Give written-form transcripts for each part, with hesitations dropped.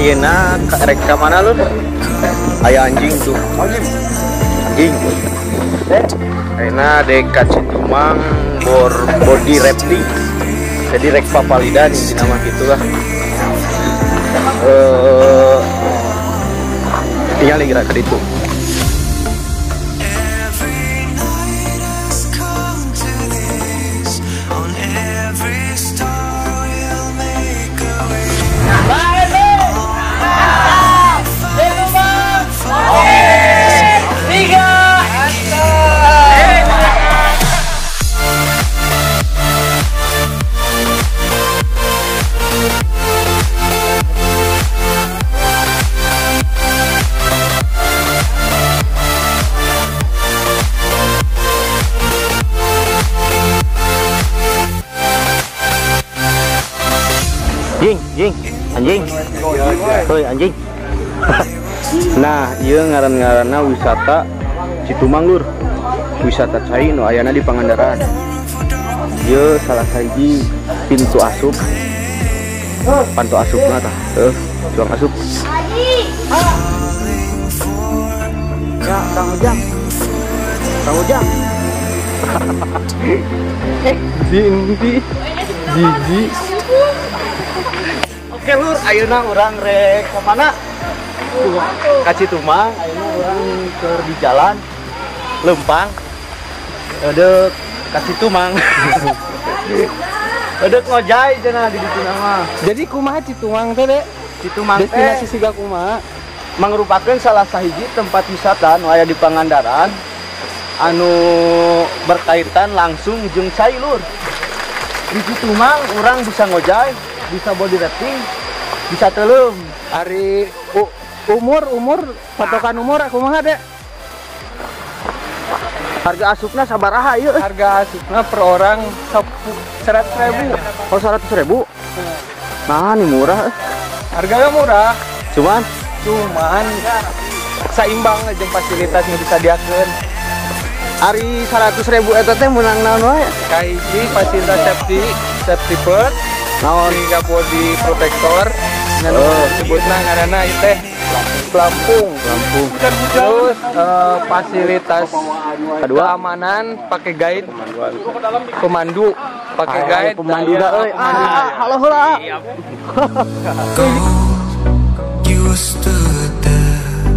Ayeuna rek ka mana lur? Aya anjing tuh. Anjing. Ayeuna dek ka Citumang bor body rafting. Jadi rek papalidan intina mah kitu lah. Tinggal gerak ke ditu. Jing, anjing. Hoi anjing. Nah, ieu ngaran-ngaranna wisata Citumang lur. Wisata cai nu ayana di Pangandaran. Ieu salah sahiji pintu asup. Pantu asupna tah. Heuh, cuang asup. Ya, Kang Ujang. Kang Ujang. Dinti Jiji. Oke lur, ayeuna urang rek ka mana? Ka Citumang, ayeuna urang keur di jalan lempang. Edeuk ka Citumang. Edeuk ngojay cenah di ditu mah. Jadi kumaha Citumang teh, Dek? Citumang teh destinasi siga kumaha? Mangrupakeun salah sahiji tempat wisata nu aya di Pangandaran anu berkaitan langsung jeung cai lur. Di Citumang urang bisa ngojay, bisa body rafting, bisa telum. Ari umur patokan umur kumaha, Dek? Harga asupna sabaraha ieu? Harga asupna per orang 100.000. Oh, 100.000? Nah, ini murah. Harganya murah. Cuman saimbang jeung fasilitas nu disadiakeun. Ari 100.000 eta teh meunang naon wae? Kahiji fasilitas safety first. Naon? Hingga body protector. Nu disebutna ngaranna ieu teh pelampung. Terus fasilitas kedua keamanan pakai guide, pemandu, pakai guide, pemandu da euy. Halo heula. You stood there,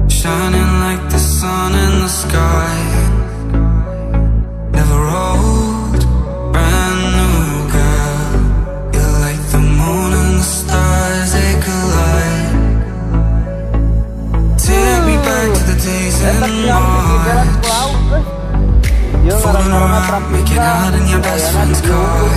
shining like the sun in the sky. Never old, brand new girl. You're like the moon and the stars, they collide. Take me back to the days in March. Fooling around, making out in your best friend's car.